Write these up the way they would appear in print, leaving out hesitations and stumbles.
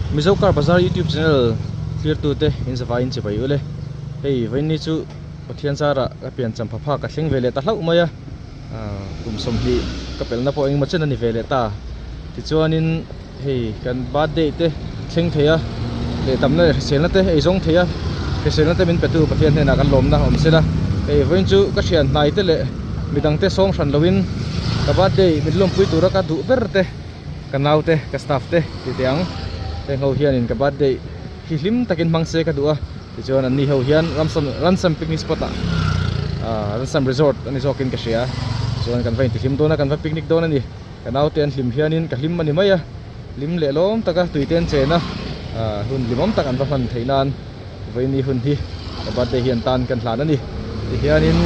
Mizo Car Bazar YouTube channel thlirtute in zavai in chibai ule. Hei vawiinni chu Pathian zarah ka pian champha phak ka thleng ve leh ta hlauh mai a. Kum 20 ka pelhna pawh engemaw chen a ni ve leh ta. Tichuanin hei kan birthday te thleng thei a, leh tamna leh hriselna te ei zawng thei a, hriselna te min petu Pathian hnenah kan lawmna awm sela. Hei vawiin chu ka thian hnai te leh midang te sawng hran loin ka birthday min lawmpui tura ka duh ber te ka nau te ka staff te ti teh ang. Heng ho hianin ka birthday hi hlim takin hmang se ka duh a, tichuan anni ho hian Ramsam Ransam picnic spot ah ah Ransam resort a ni zawkin ka hria chuan kan va intihlim dawn a kan va picnic dawn a ni. Ka naute an hlim hianin ka hlim a ni mai a, hlim leh lawm taka tuite an chen a, ah hun hlimawm tak an va hman theih nan vawiini hun hi ka birthday hi an tan kan hlan a ni. Tihianin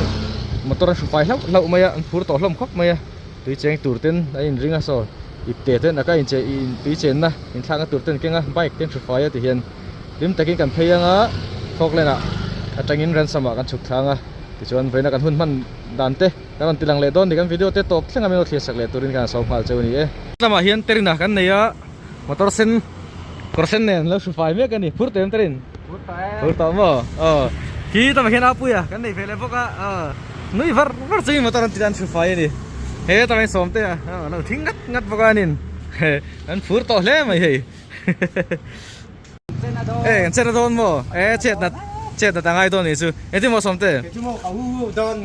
motor an hru fai hlauh hlauh mai a, an phur tawh hlawm khawp mai a, tui cheng tur ten a inring a saw ipte ten a ka inche tui chenna inthlakna tur ten keng a, bike te an hru fai a tihian hlim takin kan phei anga Falkland ah atangin ransom ah kan chhuk thlang a, tichuan vawiina kan hun hman dan te. Kan rawn ti lang leh dawn ni kan video te tawp thleng a min lo thlir sak leh turin kan sawm nghal cheu a ni e. Lamah hian Terina kan nei a, motor sen kawr sen nen lo hru fai mek a ni, phur tawh em Terin? Phur tawh e. Phur tawh maw? Aw. Khi lamah hian Apuia kan nei ve leh bawk a, aw nui var var chungin motor an ti an hru fai a ni. He lamah hian Sawmtea a lo thing ngat ngat bawk a anin an phur tawh hle mai hei. E kan chet na dawn maw? E chet nat chet nat a ngai dawn nih chu. Engtin maw Sawmte?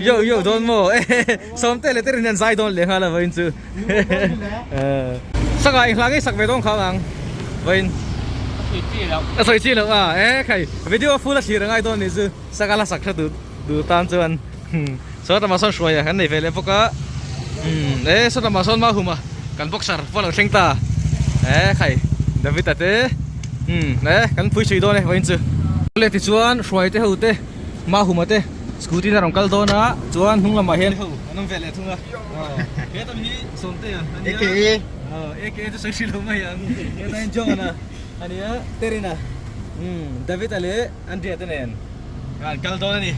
Yo yo dawn maw? E Sawmte leh Terin hian zai dawn leh nghal a vawiin chu. Saka eng hla ngei sak ve dawn kha ang vawiin. A sawi chi loh a. E khai video full a thlir a ngai dawn nih chu. Saka la sak tha duh duh tan chuan. Saw lamah sawn hruai a kan nei ve leh bawk a. E saw lamah sawn Mahuma kan boxer pawh a lo thleng ta. E khai David a te e kan pui chui dawn e vawiin chu. Awle tichuan hruai te ho te Mahuma te scooty in a rawn kal dawn a chuan hnung lamah hian ho an awm ve leh thung a. He tam hi Sawmtea a nia. AKA. AKA chu sawi hrih lo mai ang. Hetah hian John a ania Terina David a leh Andrea te nen kan kal dawn a ni.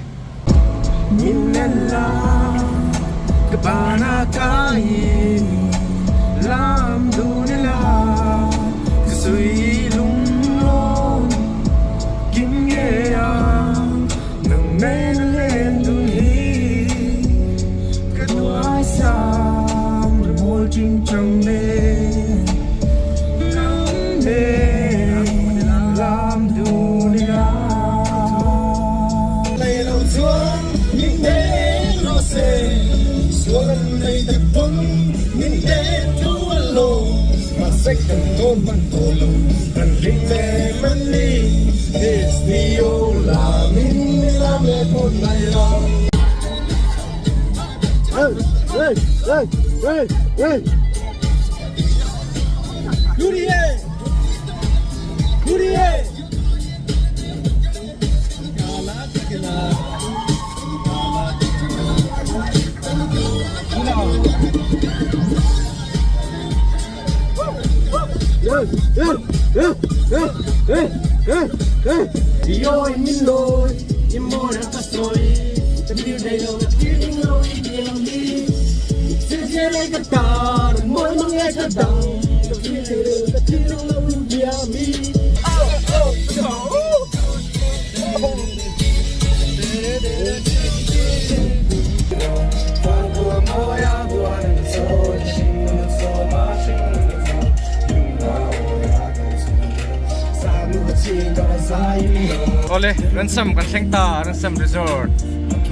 Awle Ransom kan thleng ta Ransom Resort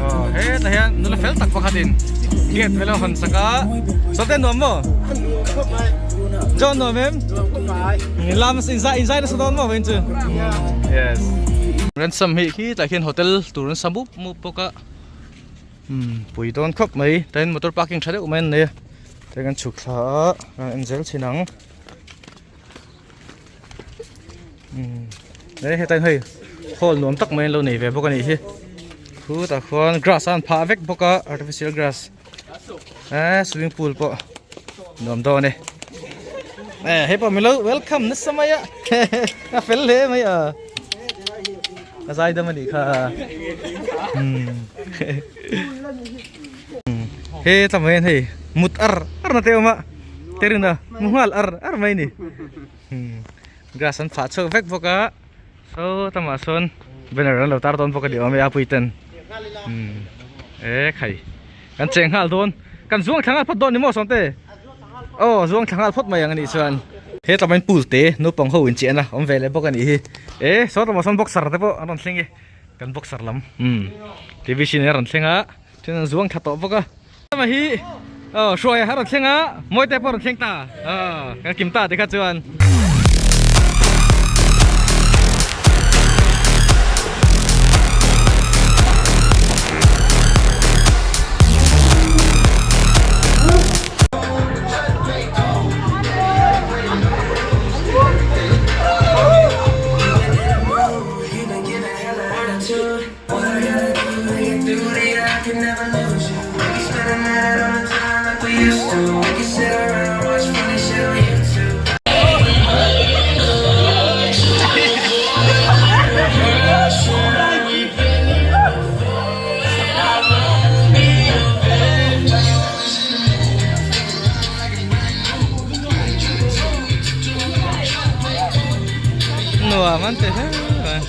aw hetah hian nula fel tak pakhatin gate vel a hawn sak a sawte nuam maw John nuam em lam inzai inzai nasa dawn maw vawiin chu yes Ransom hi khitah khian hotel tur an sa mup mup bawk a umm pui dawn khawp mai tain motor parking tha deuh mai an nei a tain kan chhuk thla a kan en zel thin ang umm e hetain hei hall nuam tak mai an lo nei ve bawk a nih hi khutah khuan grass a an phah vek bawk a artificial grass e swimming pool pawh nuam dawn e e hei pawh milo welcome nasa mai a a fel hle mai a a zai dam a nih kha he tlam hian hei mut ar ar na te awm a terina mu nghal ar ar mai ni. Grass an phah chhuak vek bawk a saw tamah sawn banner an lo tar dawn bawk a ni awm e a pui ten umm e khai kan cheng nghal dawn kan zuang thla nghal phawt dawn ni maw sawmte aw zuang thla nghal phawt mai ang a nih chuan he tlamain pool te naupang ho inchiahna awm ve leh bawk a nih hi e saw tamah sawn boxer te pawh an rawn thleng e kan boxer lam umm tv sin a rawn thleng a then an zuang thla tawh bawk a. Ama hi aw hruai a rawn thleng a mawi te pawh a rawn thleng ta aw kan kim ta tikha chuan. Nuam an ti hle mai.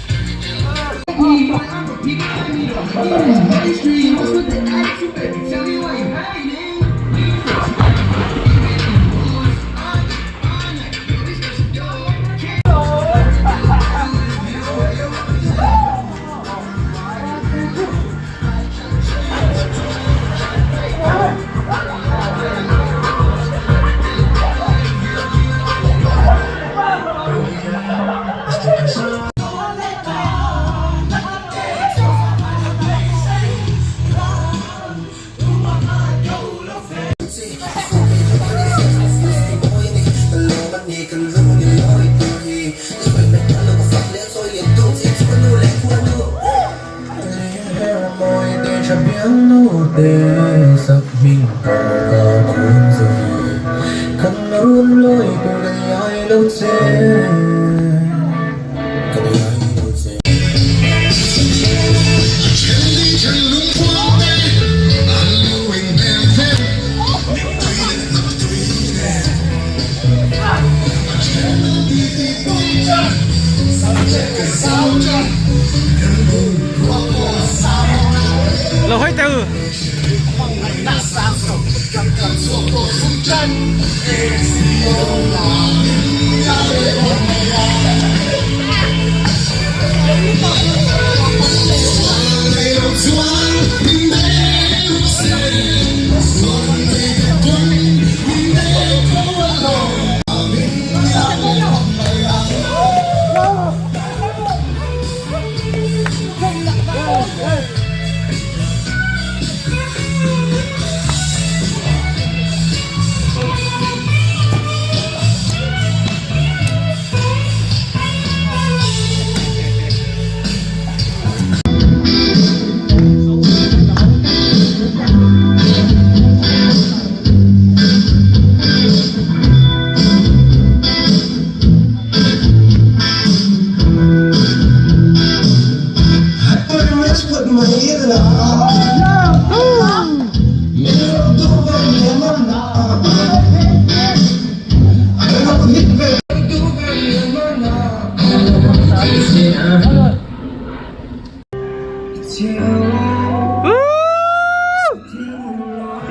Lo hawi teh u.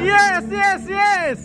Yes yes yes.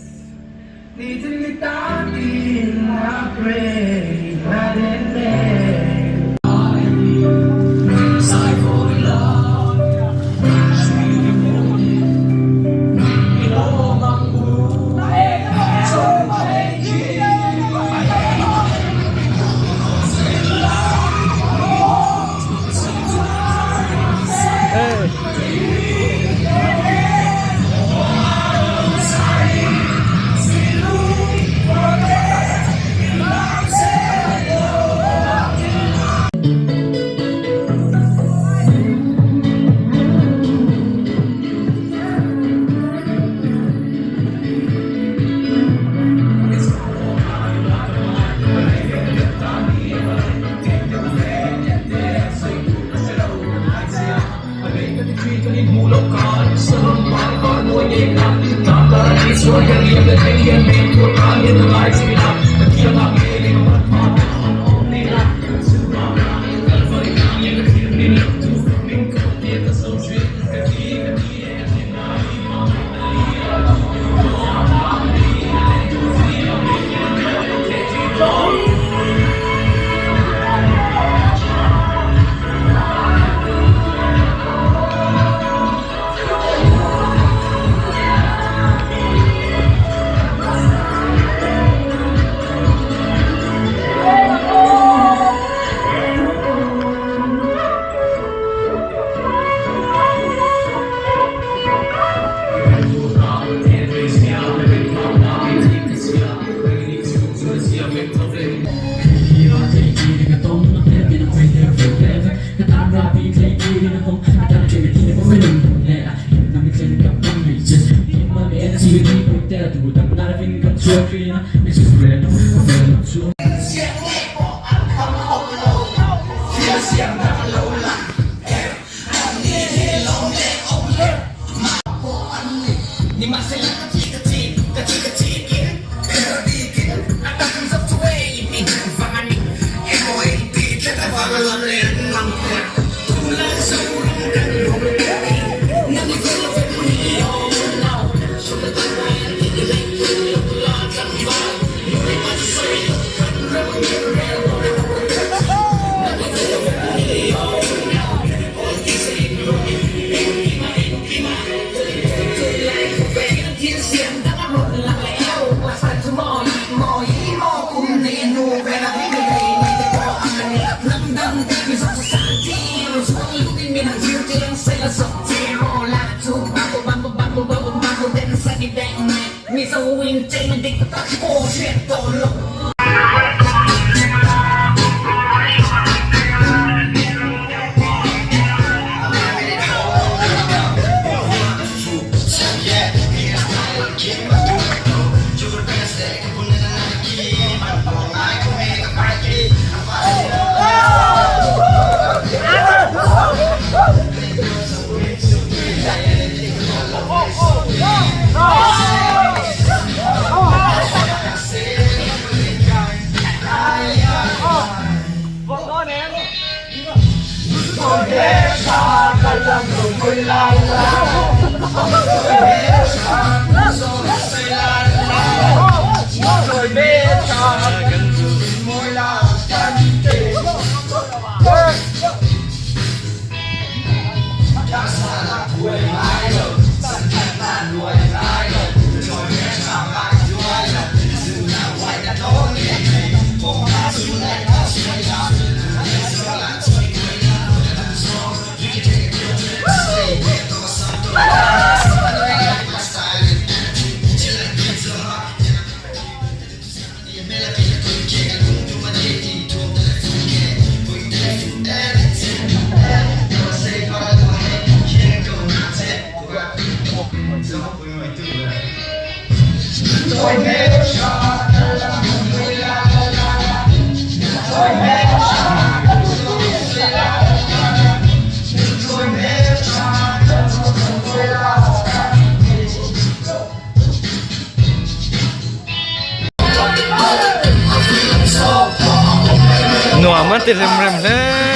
Nuam an ti rem rem hle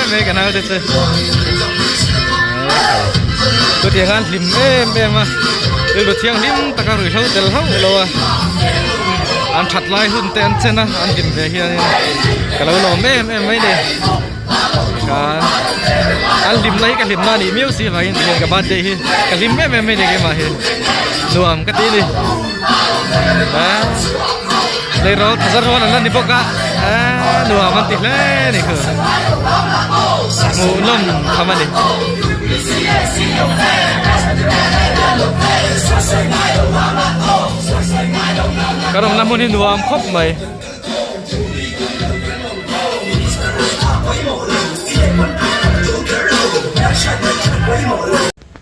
mai ka naute chu chutiang an hlim em em a rilru thianghlim taka ruihhlo tel hauh lo a an that lai hun te an chen a an hlim ve hianin ka lo lawm em em mai ni khan an hlim na hi ka hlim na a nih miau si avangin tihian ka birthday hi ka hlim em em mai ni keimah hi nuam ka ti a ni Tleirawl thaza rual an la ni bawk a nuam an ti hle a ni khu hmuh nawm tham a ni. Kan awmna hmun hi nuam khawp mai.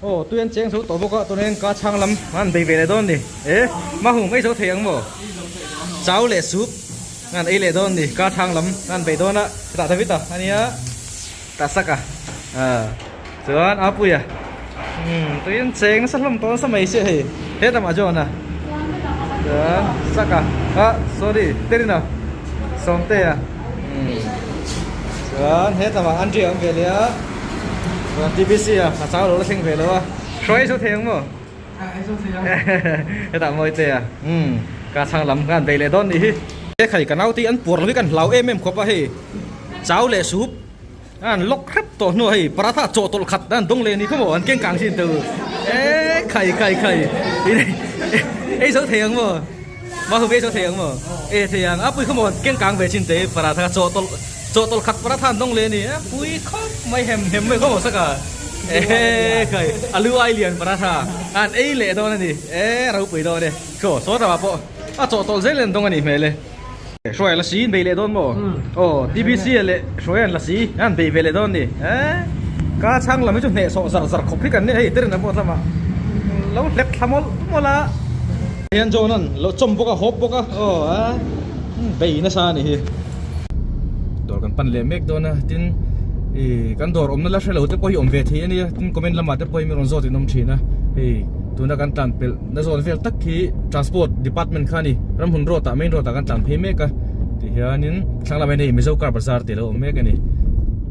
Aw tui an cheng zo tawh bawk a tunah hian ka chhang lam an bei ve leh dawn a ni e mahung ei zo thei ang maw chau leh sup an ei leh dawn a ni ka chhang lam an bei dawn a chutah David a ania tah sak a chuan Apuia umm tui an cheng nasa hlawm tawh nasa mai sia hei helamah John a chuan sak a ah sorry Terina Sawmtea umm chuan helamah Andrea a awm ve leh a. Chuan TBC a a chau lo la thleng ve lo a. Hruai zo thei ang maw? Hruai zo thei ang. Hetah mawi te a. Umm ka chhang lam khan bei leh dawn nih hi. He khai ka naute hi an puar lo hi kan hlau em em khawp a hei. Chau leh sup an lock hrep tawh hnuah hei paratha chaw tawlh khat an dawng leh ni khaw maw an keng kang thin teu. E khai khai khai ei zo thei ang maw? Mahum ei zo thei ang maw? E thei ang a pui khaw maw an keng kang ve thin te paratha chaw tawlh Chawhtawlh khat paratha an dawng leh a ni a, pui khawp mai hem hem mai khawp sak a, ehe khai a lu ai lian paratha an ei leh dawn a ni, e ropui dawn e, chaw saw ramah pawh a chawhtawlh zel an dawng a nih hmel e. Hruai a la si in bei leh dawn maw? Aw TBC a leh Hruai an la si an bei ve leh dawn a ni, e ka chhang lam hi chu hnehsawh zar zar khawp hi kan nia hei Terina pawh tlama lo hlep thla mawlh mawlh a. Hian John an lo chawm bawk a hawp bawk a aw a bei nasa a nih hi. Dawr kan pan leh mek dawn a tin ih kan dawr awmna la hrelo te pawh hi awm ve thei a nia tin comment lamah te pawh hi min rawn zawt in awm thin a hei tuna kan tlan pelh na zawn vel tak hi transport department kha a ni ramhun road ah main road ah kan tlan phei mek a tihianin thlang lamah hian hei mizo car bazar tih a lo awm mek a ni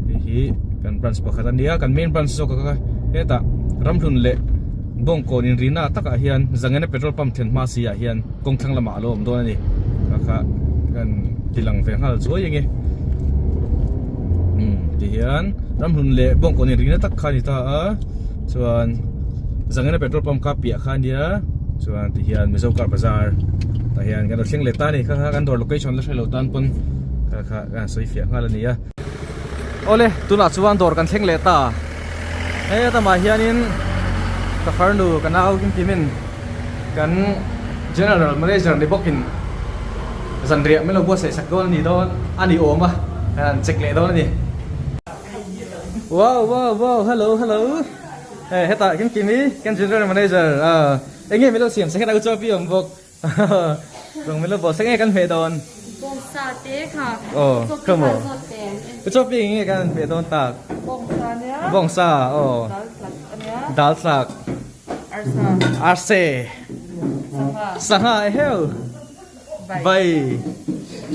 hei hi kan branch pakhat a nia kan main branch zawk a kha hetah ramhlun leh Bawngkawn inrina takah hian Zangena petrol pump thlen hma si ah hian kawng thlang lamah a lo awm dawn a ni. Kha kha kan ti lang ve nghal zuai enge. Umm ti hian Ramhlun leh Bawngkawn inrina tak kha a ni ta a chuan Zangena petrol pump kha piah kha a nia chuan ti hian Mizo car bazar tah hian kan lo thleng leh ta a ni. Kha kha kan dawr location la hre lo tan pawn kha kha kan sawi fiah nghal a ni a. Awle tunah chuan dawr kan thleng leh ta. Hetamah hianin ka farnu ka nau Kimkimin kan General Manager ni bawkin zanriah min lo buatsaih sak dawn a ni dawn a ni awm a, kan han check leh dawn a ni. Wow wow wow hello hello hei hetah Kimkimi kan General Manager eng nge min lo siam sak hetah u chaw pi awm bawk. Rong min lo bawh seng e kan hmeh dawn. Bawngsa te kha. Oh, come on. Ku chaw pi nge kan hmeh dawn tak. Bawngsa nia. Bawngsa, oh. Dal tlak ania. Dal tlak. Arsa. Arse. Sangha. Sangha e heu. Bai. Bai.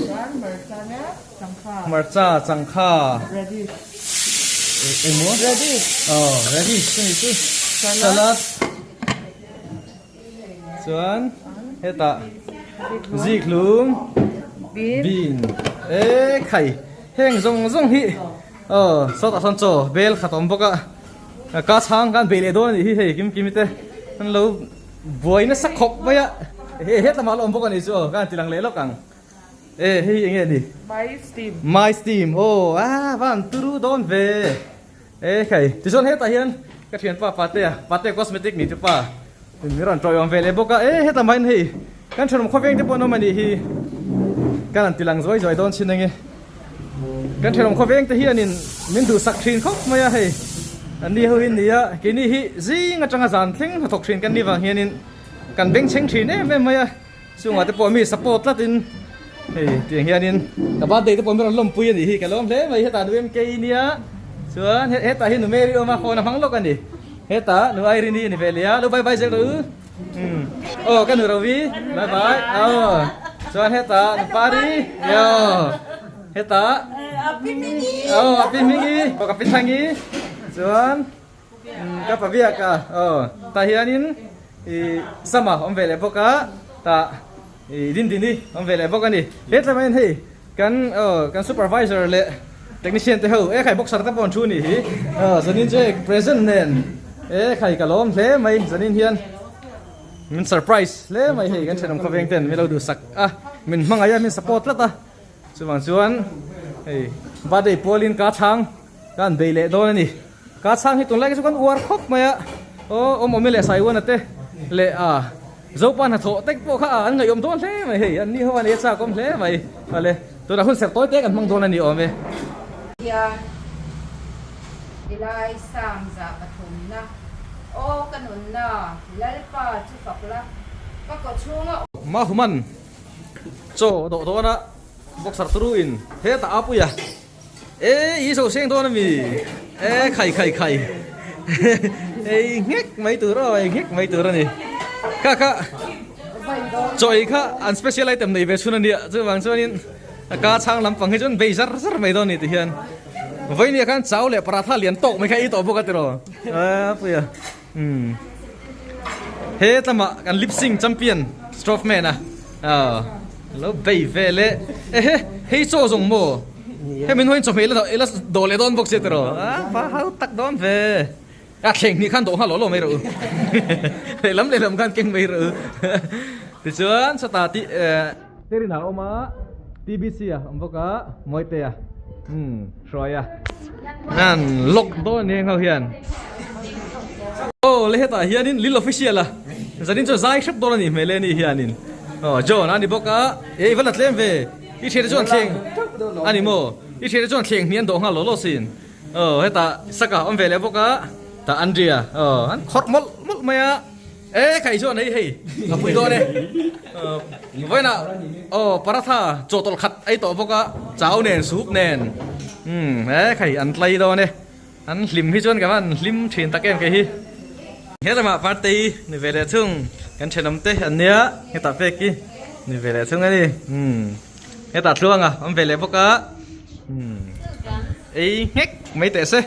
Chuan marcha nia changkha. Marcha changkha. Radish. Engmaw? Radish. Oh, radish chu ni chu. Salad. Salad. Chuan hetah zikhlum bean e khai heng zawng zawng hi aw sawtah sawn chaw bel khat a awm bawk a ka chhang khan bei leh dawn a nih hi hei kim kimi te an lo buai nasa khawp mai a hei hetlamah a la awm bawk a nih chu aw ka han ti lang leh lawk ang e hei hi eng nge ni my steam my steam aw a van turu dawn ve. E khai, tichuan hetah hian ka thianpa Patea, Patea Cosmetic ni chupa min rawn tawiawm ve leh bawk a, e hetah mah hian hei kan thenawm khawveng te pawh an awm a nih hi, kan han ti lang zuai zuai dawn chin ange, kan thenawm khawveng te hianin min duhsak thin khawp mai a hei, an ni ho hi nia keini hi zing atanga zan thleng hnathawk thin kan ni vang hianin kan bengchheng thin em em mai a. Chungah te pawh mi support tlatin hei tiang hianin ka birthday te pawh min rawn lawmpui a nih hi ka lawm hle mai hetah nu MK nia chuan hetah hi nu Mary awm a phone a hmang lawk a ni hetah nu Irene a ni ve leh a lo bye bye zel rawh u umm aw ka nu Rovi bye bye aw chuan hetah nu Pari aw hetah aw a pi Hmingi aw ka pi Thangi chuan Ka pa biak a aw tah hianin ih sama awm ve leh bawk a tah ih dindini awm ve leh bawk a ni he tlem hian hei kan aw kan supervisor leh technician te ho e khai boxer te pawh an thu a nih hi aw zanin chu hei present nen e khai ka lawm hle mai zanin hian min surprise hle mai hei kan thenawm khawveng ten min lo duhsak a min hmangaih a min support tlat a chuvang chuan hei birthday pualin ka chhang ka han bei leh dawn a ni. Ka chhang hi tunlai chu kan uar khawp mai a, aw awm awm i leh Saiwana te leh a Zopa hnathawh tek pawh kha an ngaihawm dawn hle mai hei, an ni ho a nia chak awm hle mai vale tunah hun serh tawi te kan hmang dawn a ni awm e. Hian tilai sang zah pathumna, Aw ka nunna, Lalpa chu fak la, ka kaw chhunga. Mahuman chaw a dawh dawn a, boxer turu in hetah a pui a. E i zo seng dawn ami e khai khai khai ei nghek mai tur aw ei nghek mai tur ani kha kha chaw ei kha an special item nei ve chhun ania chuvang chuanin a ka chhang lampang hi chuan bei zar zar mai dawn ani ti hian vawinia khan chau leh paratha lian tawk mai kha ei tawh bawk a tiraw a puia umm he tlama kan lip sync champion strophe man a aw lo bei vel e ehe hei chaw zawng maw hemi hnuaiin chawhmeh ila ila dawh leh dawn bawk sia tiraw a va hau tak dawn ve a thleng hnih khan dawh nghal lawh lawh mai rawh u lehlam lehlam khan keng mai rawh u tichuan chutah tih eh Terina a awm a TBC a awm bawk a Mawitea umm Hruaia an lock dawn a ni heng ho hian aw le hetah hianin Lil Official a zanin chu zai hrep dawn a nih hmel e ni hianin aw John a ni bawk a e i va la tlem ve i thiante chuan thleng a ni maw i thiante chuan thleng hnih an dawh nghal law law sin aw hetah Saka a awm ve leh bawk a tah Andrea aw an khawrh mawlh mawlh mai a. E khai chuan hei hei a pui dawn e. Vawiinah aw paratha chawhtawlh khat ei tawh bawk a, chau nen soup nen umm e khai an tlai dawn e. An hlim hi chuan ka van hlim thin tak em kei hi. He lamah partei ni ve leh thung kan thenawm te an nia hetah pek hi ni ve leh thung a ni umm hetah thluanga awm ve leh bawk a umm ei nghek mai teh se.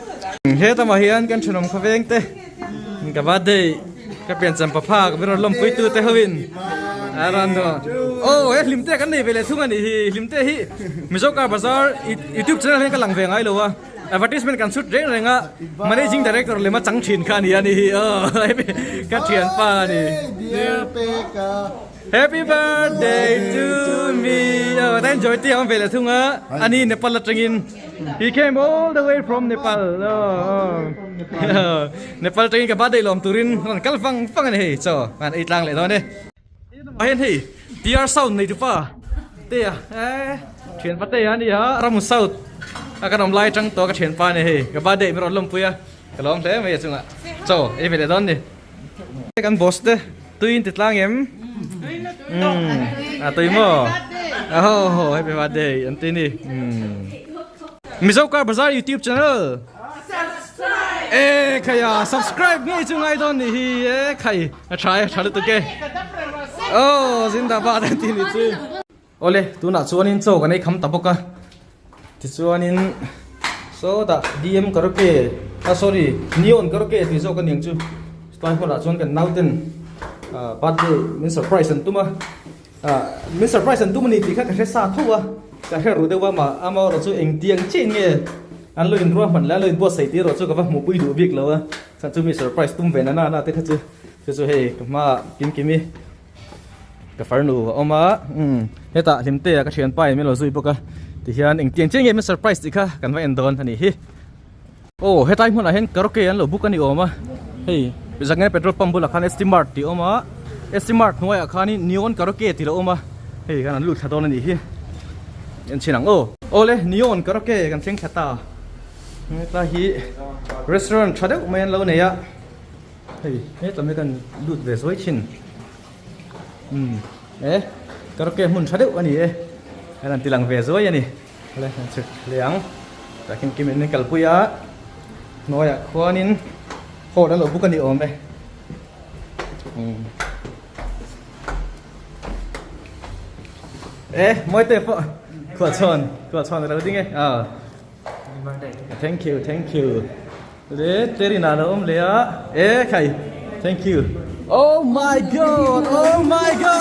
He lamah hian kan thenawm khawveng te ka birthday ka piancham papha ka rawn lawmpui tu te ho in a rawn aw he hlim te kan nei ve leh thung a nih hi hlim te hi Mizo car bazar youtube channel hian ka lang ve ngai lo a. Advertisement kan chhut reng reng a, Managing Director lema chang thin kha a ni a ni hi aw ka thianpa a ni. Happy birthday to me aw ta enjoy te ang ve leh thung a, a ni Nepal atangin he came all the way from Nepal aw Nepal atangin ka birthday lawm turin rawn kal vang vang a ni hei chaw kan ei tlang leh dawn e. Ah hian hei TR sound nei tupa te a eh thianpa te a nia Ramu South a kan awm lai atang tawh ka thianpa a ni hei ka birthday min rawn lawmpui a ka lawm hle mai a chungah chaw ei ve leh dawn ni. Kan boss te tui in ti tlang em? Umm a tui maw? Aw happy birthday an ti ni. Mizo Car Bazaar YouTube channel E khai a subscribe ngei chu ngai dawn nih hi e khai a tha e tha lutuk e Oh zindabad an ti nih chu Awle tunah chuanin chaw kan ei kham ta bawk a tichuanin sawtah DM karaoke ah sorry neon karaoke tih zawk a niang chu chutlai hmunah chuan kan nauten birthday min surprise an tum a. Min surprise an tum a ni tih kha ka hre sa tho a, ka hre ru deuh a mah amaherawh chu engtiang chiah in nge an lo inruah hman leh an lo inbuatsaih tih erawh chu ka va hmuhpui duh bik lo a, chhan chu mi surprise tum ve na na na te kha chu chu chu hei ka hmaah kim kim i ka farnu a awm a umm hetah hlimte ah ka thianpa in min lo zui bawk a tihian engtiang chiah nge min surprise tih kha kan va en dawn a nih hi. Aw hetlai hmunah hian karaoke an lo book a ni awm a hei Zangen petrol pump bulah khan ST mart tih a awm a ST mart hnuaiah khanin neon karaoke tih lo awm a hei khan an lut thla dawn a nih hi en chhin ang aw. Awle neon karaoke kan thleng thla ta hetlai hi restaurant tha deuh mai an lo nei a hei hetlam hi kan lut ve zuai thin umm e karaoke hmun tha deuh a ni e an han ti lang ve zuai a ni. Awle kan chhuk leh ang tah khian kim in min kalpui a hnuaiah khuanin hall an lo buk a ni awm e e mawi te pawh khuah chhawn khuah chhawn a lo ding e ah thank you thank you le terina a lo awm leh a e khai thank you oh my god oh my god.